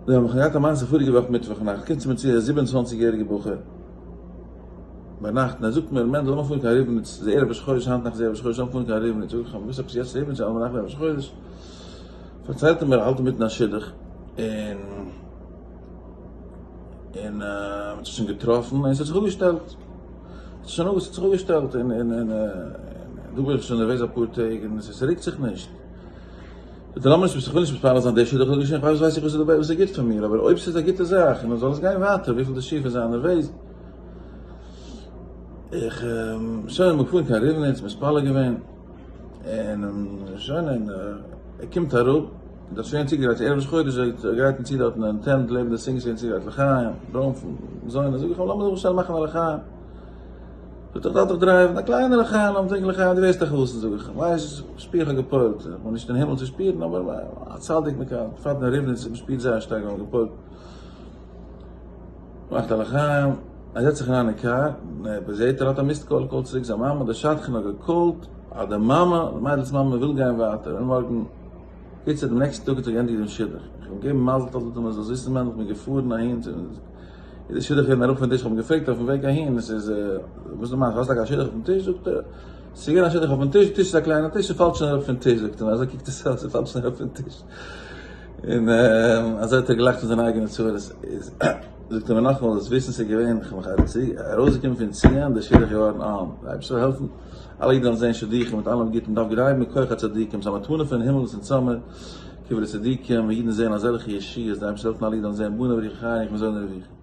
זיי האבן געהאט א מעשה פאריגע וואך מיטוואך נאכט, קומט צו מיר צו א 27 יעריגע בחור ביינאכט און ער זאגט מיר, מענדל לאמיר פארן קיין ריבניץ, ס'איז ערב ראש חודש, היינט נאכט איז ערב ראש חודש, לאמיר פארן קיין ריבניץ, זאג איך אים, וואס עפעס יעצט ריבניץ, אלע נאכט ערב ראש חודש, פארציילט ער מיר ער האלט אינמיטן א שידוך, און און מ'האט זיך שוין געטראפן און ס'האט זיך אפגעשטעלט, ס'האט זיך אפגעשטעלט און און און דא בין איך שוין נערוועז אפאר טעג און ס'רוקט זיך נישט. זאגט ער לאמיר נישט, איך וויל נישט מתפלל זיין די שידוך זאל געשען, פארוואס ווייס איך וואס איז וואס איז גוט פאר מיר, אבער אויב ס'איז א גוטע זאך און זאל עס גיין ווייטער, וויפיל די שיף איז זיין נערוועז. איך שוין געפארן קיין ריבניץ, מתפלל געווען, און שוין און ער קומט אראפ, דאס שוין צוגעגרייט ערב ראש חודש, זיי גרייטן צו דארטן אין tent לעבן די סינק איז געווען צוגעגרייט לחיים, ברוינפן, זוינע, זאג איך אים לאמיר זיך שנעל מאכן א לחיים. זאגט ער איך דארף דאך drive ן, א קליינע לחיים, לאמיר טרינקען לחיים, דו ווערסט א חתן, זאג איך אים, ווייסט, שפיר איך האב געפועלט, איך בין נישט אין הימל צו שפירן, אבער א צדיק מען קען, בפרט אין ריבניץ, מען שפירט זייער שטארק ווען מען האט געפועלט. מאכט א לחיים, ער זעצט זיך אריין אין קאר, און ער זעט ער האט א missed call, call ט צוריק זיין מאמע, דער שדכן האט גע call ט אז די מאמע, די מיידל'ס מאמע וויל גיין ווייטער, און מארגן, קיצור דעם נעקסטן טאג האט זיך געענדיגט דעם שידוך, איך האב אים געגעבן מזל טוב, זאגט ער מיר זאלסט וויסן מענדל איך בין געפארן אהין צו. איז די שידוך געווען אראפ פון טיש, איך האב אים געפרעגט אויפן וועג אהין, עס איז, וואס דו מיינסט, האסט טאקע א שידוך אויפן טיש? זאגט ער, עס איז געווען א שידוך אויפן טיש, די טיש איז א קליינע טיש, ס'פאלט שוין אראפ פון טיש, זאגט ער מיר, אזוי קוקט עס אויס, ס'פאלט שוין אראפ פון טיש. און אזוי האט ער געלאכט פון זיינע אייגענע צרות. זאגט ער מיר נאכאמאל, זאלסט וויסן ס'איז געווען, איך האב מיך ארויסגעקומען פון ציון, די שידוך איז געווארן אן, די אייבערשטער זאל העלפן, אלע אידן זאלן זען שידוכים מיט אלעם גוטן, מ'דארף גלייבן אין כח הצדיקים, ס'איז א מתנה פון הימל וואס אונז האמיר, קברי צדיקים, ווי אידן זעען אזעלכע ישועות, די אייבערשטער זאל העלפן אלע אידן זאלן זען בני ברוך חיים, איך מזוני רוויחי.